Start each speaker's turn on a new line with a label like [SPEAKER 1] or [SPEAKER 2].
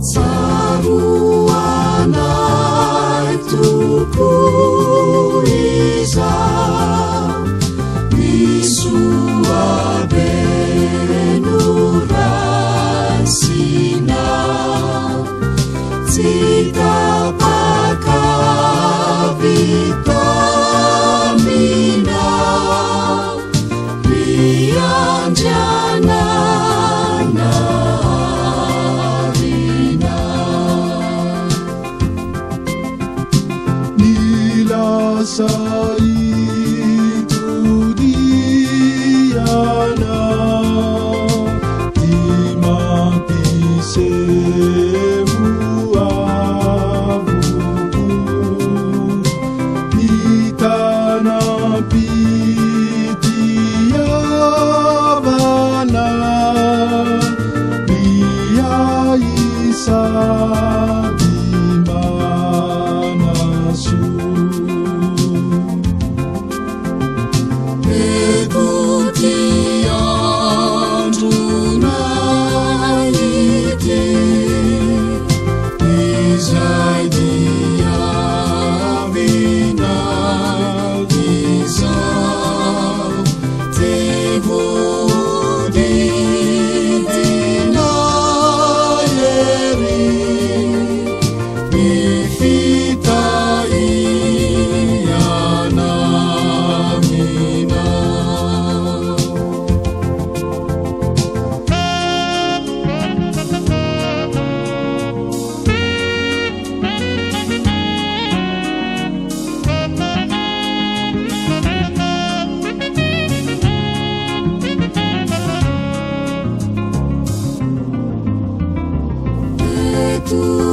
[SPEAKER 1] Tsaroanay tokoa izao ny soa be noraisinao, tsy tapaka vitaminao, ry Andriananaharinao.
[SPEAKER 2] Ny lasa itodiana ty mampiseho avokoa ny tanam-pitiavana miahy sady manasoa.
[SPEAKER 1] Ety andronay ity, izay diavinay izao, te voadidinay ery ny fitahiana aminao. Eto